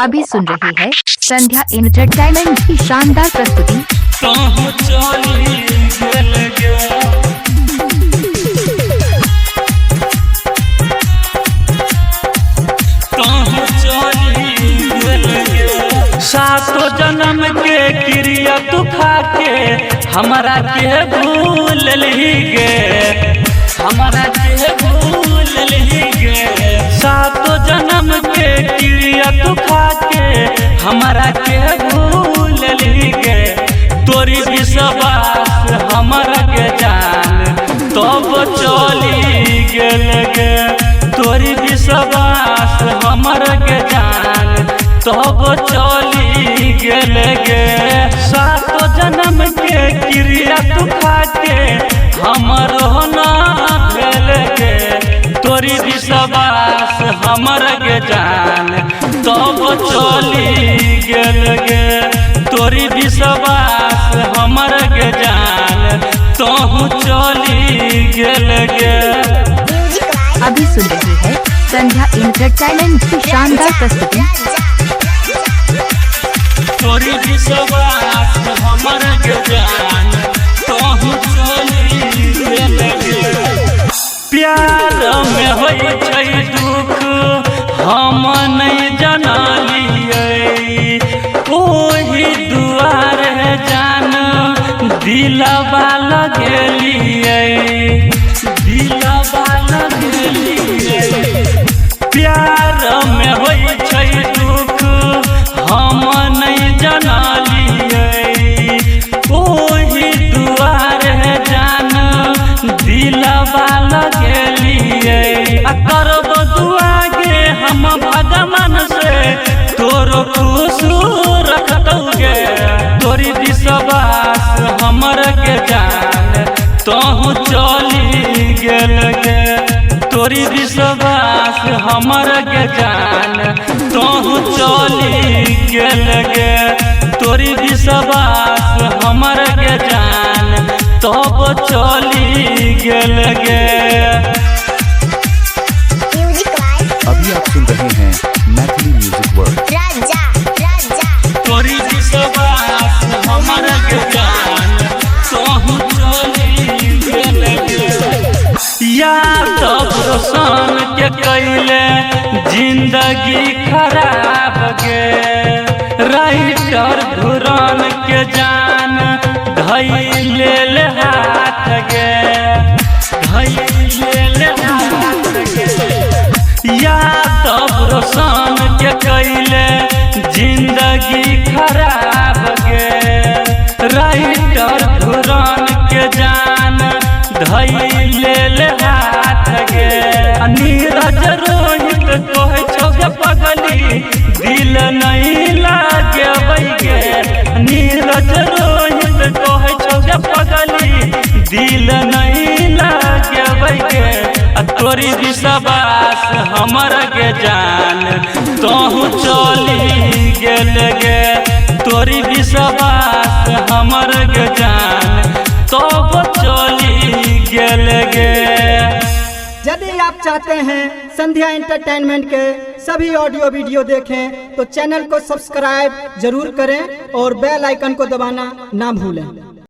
अभी सुन रहे हैं संध्या एंटरटेनमेंट की शानदार प्रस्तुति। तोहू चली गेल गे। तोहू चली गेल गे। सातो जन्म के क्रिया तू खा के हमरा के भूल ली गे, हमरा के भूल ली गे। सातो जन्म के क्रिया तू खा के हमरा के भूल ली गे। तोरी विश्वास हमरा के जान तब चली गेल गे। तोरी विश्वास हमरा के जान तब चली गेल गे। सातो जन्म के क्रिया तू खा के हमर ना भेल गे। तोरी विश्वास हमर के जान तब चली गेल गे। तोरी विश्वास हमर के जान तोहू चली गेल गे। अभी सुन रहे हैं संध्या एंटरटेनमेंट की शानदार प्रस्तुति। तोरी विश्वास हमर के जान तोहू चली गेल गे। प्यार में होइ छै दुख हम नहीं जानलियै, ओही दुआरे जान दिलवा लगेलियै, दिलवा लगेलियै। प्यार में होइ छै दुख हम नहीं जानलियै, ओही दुआरे जान दिलवा लगेलियै। आ करब दुआ गे हम भगवान से तोरो खुश रखतौ गे। तोरी विश्वास हमर के जान तोहू चली गेल गे। तोरी विश्वास हमर के जान तोहू चली गेल गे। तोरी विश्वास हमर के जान तब चली गेल गे। अभी आप सुन रहे हैं मैथिली म्यूजिक वर्ल्ड। राजा राजा। तोरी विश्वास हमर के जान तोहू चली गेल गे। यादव रोशन के कैले जिंदगी खराब गे। राइटर घुरन के जान धई लेल हाथ गे, धई लेल हाथ गे। यादव रोशन के कैले जिंदगी खराब गे। राइटर घुरन के जान धई लेल हाथ गे। नीरज रोहित कहै छौ गे पगली दिल नहीं लागेबै गे। नीरज रोहित कहै छौ गे पगली दिल नहीं लागेबै गे। आ तोरी विश्वास हमर के जान तोहू चली गेल गे। तोरी विश्वास हमर के जान तब चली गेल गे। यदि आप चाहते हैं संध्या एंटरटेनमेंट के सभी ऑडियो वीडियो देखें तो चैनल को सब्सक्राइब जरूर करें और बेल आइकन को दबाना ना भूलें।